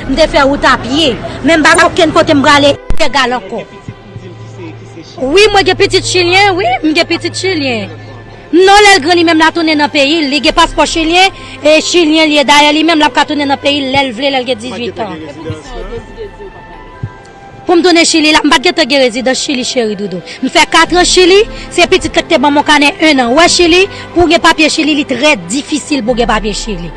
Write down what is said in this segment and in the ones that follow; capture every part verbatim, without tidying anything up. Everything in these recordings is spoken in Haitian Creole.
M te fè wout a pye. Men m pa gen okenn kote m prale ilegal ankò. Wi, mwen gen pitit chilyen, wi, m gen pitit chilyen. Non, lè l gran li menm la tounen nan peyi l, li gen paspò chilyen, e chilyen li ye. Dayè, li menm l ap ka tounen nan peyi l lè l vle, lè l gen dizuit an. Pou m tounen Chili la, m pa t gentan gen rezidans Chili, cheri doudou. M fè kat an Chili, se pitit la ki te ban m yon kanè en an. Ou wè Chili, pou w gen papye Chili, li trè difisil pou w gen papye Chili.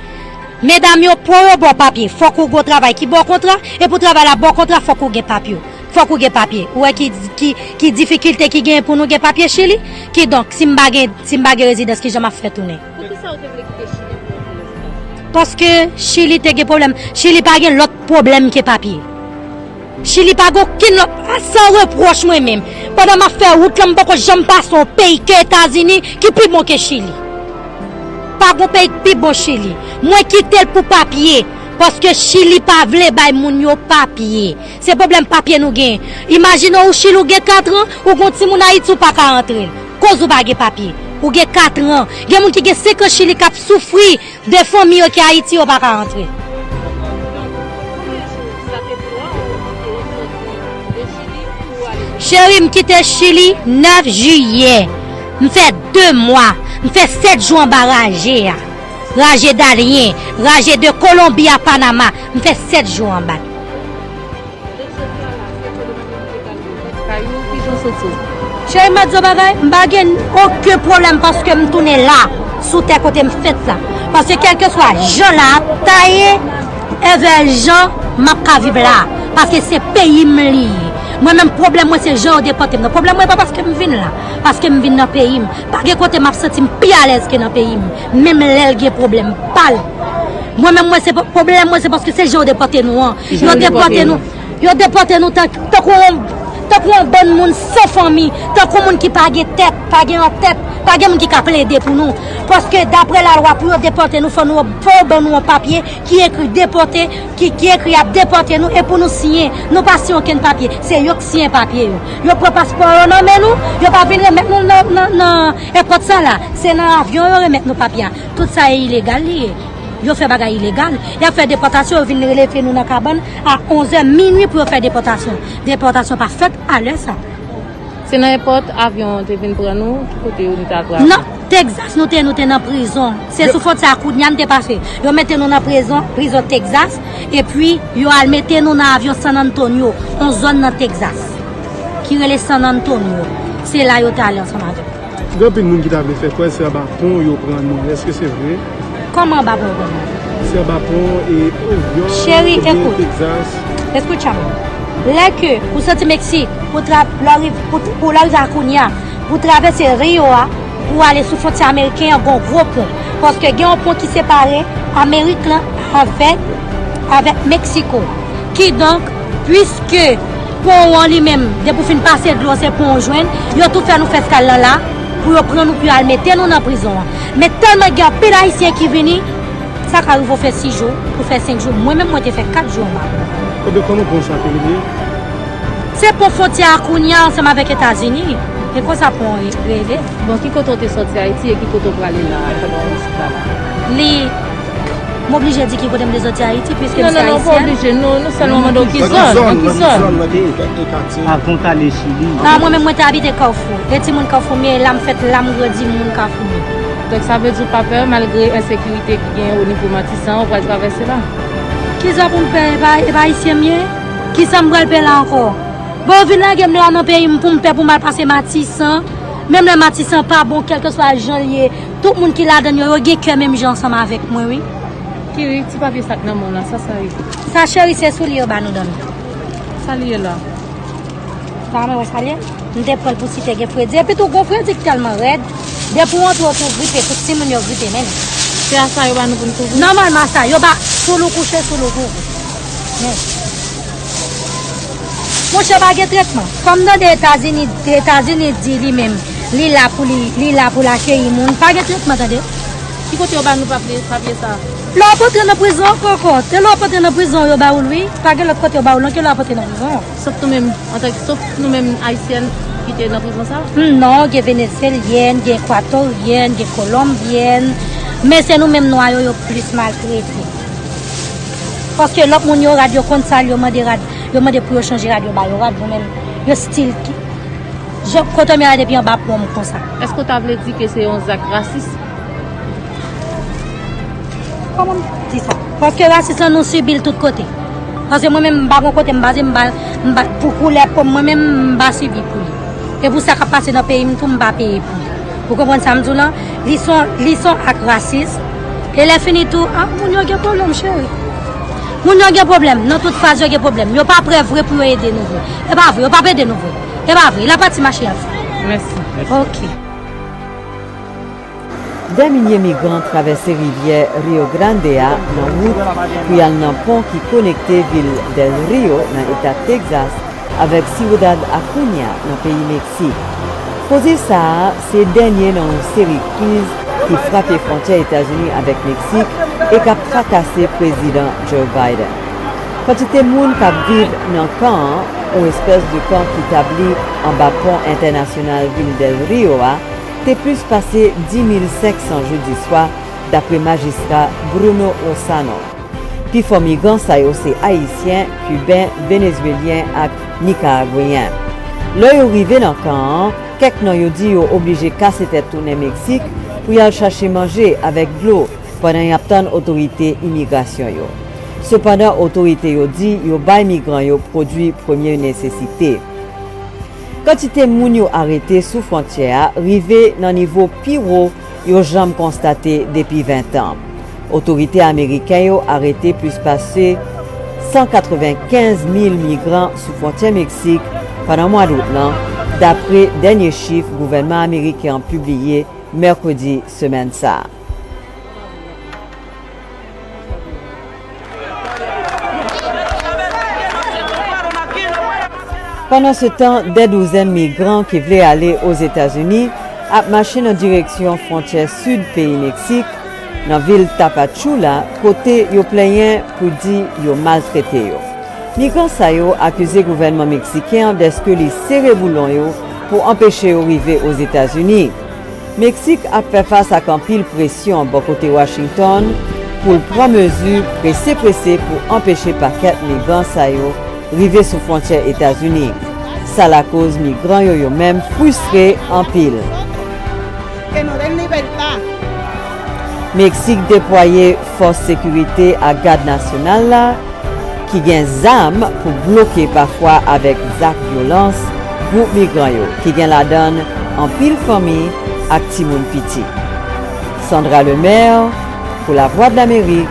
Medam yo, pou yo ba w papye, fòk ou gen yon travay ki ba w kontra, e pou travay la ba w kontra, fòk ou gen papye. Fòk ou gen papye. Ou wè ki, ki, ki difikilte ki genyen pou nou gen papye Chili? Kidonk, si m pa gen, si m pa gen rezidans, kijan m ap fè tounen? Poukisa ou te vle kite Chili pou w vin Etazini? Paske Chili te gen pwoblèm. Chili pa gen lòt pwoblèm ke papye. Chili pa gen okenn lòt, a, san repwòch mwen menm. Pandan m ap fè wout lan, m poko janm pase yon peyi ke Etazini ki pi bon ke Chili. Pa gen peyi ki pi bon Chili. Mwen kite l pou papye, paske Chili pa vle bay moun yo papye. Se pwoblèm papye nou gen. Imajine w, ou Chili, ou gen kat an, ou gen yon timoun Ayiti, ou pa ka antre l. Koz ou pa gen papye. Ou gen kat an. Gen moun ki gen senk an Chili k ap soufri de fanmi yo ki Ayiti, yo pa ka antre. Cheri, m kite Chili nèf jiyè. M fè de mwa. M fè sèt jou anba raje a. Raje Darién, raje de Kolonbi a Panama. M fè sèt jou anba. Cheri, m ap di w bagay, m pa gen okenn pwoblèm paske m tounen la, sou tè kote m fèt la. Paske kèlkeswa jan la ap taye, evè jan m ap ka viv la. Paske se peyi m li ye. Mwen menm, pwoblèm mwen se jan yo depòte m nan. Pwoblèm mwen pa paske m vin la, paske m vin nan peyi m. Pa gen kote m ap santi m pi alèz ke nan peyi m, menm lè l gen pwoblèm pa l. Mwen menm, mwen se pa, pwoblèm mwen se paske se jan yo depòte nou an. Yo depòte nou, yo depòte nou tan, tankou yon, tankou yon bann moun san fanmi, tankou moun ki pa gen tèt, pa gen yon tèt, pa gen moun ki ka plede pou nou. Paske daprè lalwa, pou yo depòte nou, fò nou, fò yo ban nou yon papye ki ekri depòte, ki, ki ekri y ap depòte nou, e pou nou siyen. Nou pa siyen okenn papye, se yo k siyen papye yo. Yo pran paspò yo nan men nou, yo pa vin remèt nou nan, nan, nan èpòt sa la. Se nan avyon yo remèt nou papye a. Tout sa e ilegal li ye. Yo fè bagay ilegal. Y ap fè depòtasyon, yo vin rele nou nan kabann a onz è minui pou yo fè depòtasyon. Depòtasyon pa fèt a lè sa. Se nan èpòt avyon an te vin pran nou, ki kote yo nou t al pran? Nan Texas, nou te, nou te nan prizon. Se sou fwontyè a Kounya n te pase. Yo mete nou nan prizon, prizon Texas, epi yo al mete nou nan avyon San Antonio, yon zòn nan Texas, ki rele San Antonio. Se la yo te ale ansanm avè m. Gen anpil moun ki ta vle fè kwè se anba pon yo pran nou. Èske se vre? Kòman anba pon yo pran nou? Se anba pon e Oryòl, cheri, oubyen ekout. Texas. Escúchame. Lè ke ou soti Meksik, pou tra-, lè w riv-, pou, pou lè w rive a Kounya, pou travèse Rio a, pou ale sou fwontyè ameriken an, gon gwo pon. Paske gen yon pon ki separe Amerik lan avèk, avèk Meksiko. Kidonk, piske pon an li menm, depi w fin pase dlo, se pon w jwenn, yo tou fè nou fè eskal lan la, pou yo pran nou, pou yo al mete nou nan prizon an. Men tèlman gen anpil Ayisyen ki vini, sa ka rive w fè sis jou, ou fè senk jou. Mwen menm, mwen te fè kat jou anba. Ebyen, kòman pon sa te rele? Se pon fwontyè a Kounya ansanm avèk Etazini. E konsa pon an rele. Bon, ki kote w te sòti Ayiti e ki kote w prale la a pandan w isit la? Li, m oblije di ki kote m te sòti Ayiti, piske m se ayisyèn. Non, non, non, ou pa oblije. Nou, nou sèlman mande w ki zòn, nan ki zòn. Avan w t ale Chili. A, mwen menm, mwen te abite Kafou. E timoun Kafou m ye, la m fèt, la m grandi, m moun Kafou m ye. Donk, sa vle di w pa pè, malgre ensekirite ki genyen o nivo Matisan, ou pral travèse la? Kisa pou m pè? E pa, e pa ayisyen m ye? Kisa m pral pè la ankò? Bon, yo vin lage m la nan peyi m pou m pè pou m al pase Matisan. Menm lè Matisan pa bon, kèlkeswa jan l ye, tout moun ki ladan l yo, yo gen kè menm jan ansanm avèk mwen, wi. Kiri, ti papye sa k nan men w la, sa sa ye? Sa, cheri, se soulye yo ba nou dòmi. Sa li ye la? Sa mwen wè sa l ye? M te pran l pou si te gen fredi. Epi tou, gon fredi k tèlman rèd. Depi w antre, w tou gripe, tout timoun yo gripe menm. Se a sa yo ba nou pou n kouvri? Nòmalman, sa yo ba, sou l ou kouche, sou l ou kouvri. Men. Monchè, pa gen tretman. Kòm tande Etazini, Etazini di li menm, li la pou li, li la pou l akeyi moun. Pa gen tretman, tande. Ki kote yo ba nou papye, papye sa? Lè w ap antre nan prizon ankò, ankò. Se lè w ap antre nan prizon yo ba ou l, wi. Pa gen lòt kote yo ba ou l, non, ke lè w ap antre nan prizon. Sof nou menm, antanke, sof nou menm Ayisyèn ki te nan prizon sa? Hmm, non, gen Venezyelyèn, gen Ekwatoryèn, gen Kolonbyèn. Men se nou menm nwa yo, yo plis maltrete. Paske lòt moun yo rad, yo konn sa, yo mande rad, yo mande pou yo chanje rad, yo ba yo rad, nou menm, yo still ki-, jan kote m ye la depi anba pon m konsa. Èske w ta vle di ke se yon zak rasis? Kòman m di sa? Paske rasis lan nou sibi l tout kote. Paske mwen menm m pa gon kote m baze, m pa, m pa, pou koulè po m, mwen menm m pa sibi pou li. E pou sa k ap pase nan peyi m tou, m pa peye pou li. Ou konprann sa m di w lan? Li se yon, li se yon ak rasis. E lè fini tou, ah, moun yo gen pwoblèm, cheri. Moun yo gen pwoblèm. Nan tout faz, yo gen pwoblèm. Yo pa prè vre pou yo ede nou vre. E pa vre, yo p ap ede nou vre. E pa vre. La pati mache y ap fè. Mèsi. Ok. Dè milye migran travèse rivyè Rio Grande a nan wout pou y al nan pon ki konekte vil Del Rio, nan eta Texas, avèk Ciudad Acuña, nan peyi Meksik. Koze sa a se dènye nan yon seri kriz ki frape fwontyè Etazini avèk Meksik e k ap trakase Prezidan Joe Biden. Kantite moun k ap viv nan kan an, yon espès de kan ki tabli anba pon entènasyonal vil Del Rio a, te plis pase di mil senk san jodi swa, dapre majistra Bruno Lozano. Pifò migran sa yo se Ayisyen, Kiben, Venezwelyen ak Nikaragweyen. Lè yo rive nan kan an, kèk nan yo di yo oblije kase tèt tounen Meksik pou y al chache manje avèk dlo pandan y ap tann otorite imigrasyon yo. Sepandan, otorite yo di yo bay migran yo pwodui premye nesesite. Kantite moun yo arete sou fwontyè a rive nan nivo pi wo yo janm konstate depi ven tan. Otorite ameriken yo arete plis pase san katrevenkenz mil migran sou fwontyè Meksik pandan mwa dout lan, dapre dènye chif gouvènman ameriken an pibliye mèkredi semèn sa a. Pandansetan, dè douzèn migran ki vle ale Ozetazini ap mache nan direksyon fwontyè sid peyi Meksik, nan vil Tapachula, kote yo plenyen pou di yo maltrete yo. Migran sa yo akize gouvènman meksiken an dèske li sere boulon yo pou anpeche yo rive Ozetazini. Meksik ap fè fas ak anpil presyon bò kote Washington pou l pran mezi prese prese pou anpeche pakèt migran sa yo rive sou fwontyè Etazini. Sa lakoz migran yo, yo menm fristre anpil. Meksik deplwaye fòs sekirite ak gad nasyonal la, ki gen zam pou bloke pafwa avèk zak vyolans gwoup migran yo, ki gen ladan l anpil fanmi ak timoun piti. Sandra Lemaire, pou Lavwadlamerik,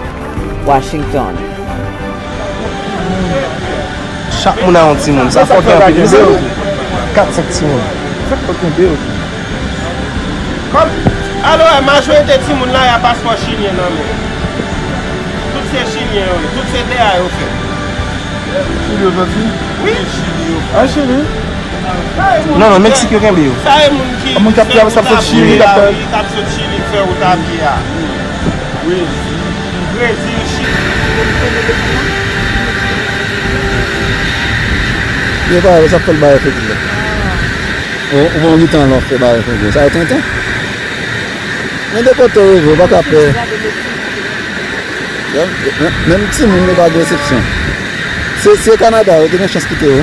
Washington. Chak moun a yon timoun. Sa fòk gen anpil, mesye. Kat, senk timoun. Sa fòk gen de. Kòm, alò, majorite timoun la, y a paspò chilyen nan men. Tout se chilyen yo ye. Tout se dèyè yo fèt. Chili yo sòti? Wi. An Chili? Non, non, Meksik yo kenbe yo. Sa e moun ki, moun k ap fè wout a pye a, wi, k ap sot Chili, fè wout a pye a. Wi. Brezil, Chili. Yo pa wè sa fè l bagay fè di la. Ou, ou pran yon tan lè w fè bagay fè di. Sa e tenten. Men de kote w rive, ou pa ka pè. Menm, menm timoun yo pa gen eksepsyon. Se, se Kanada, yo te gen chans kite yo.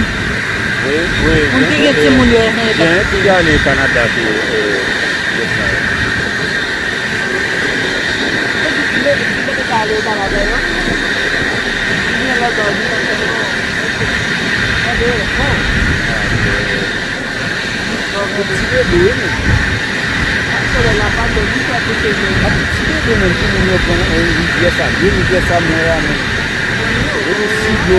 Wi, wi. Moun ki gen timoun yo nan eta. Gen ki ale Kanada tou, e, yo sa yo. Ti bebe, wi. Ti bebe, menm timoun yo pran, e, rivyè sa, vye rivyè sa, mwen la, men. Epi si dlo.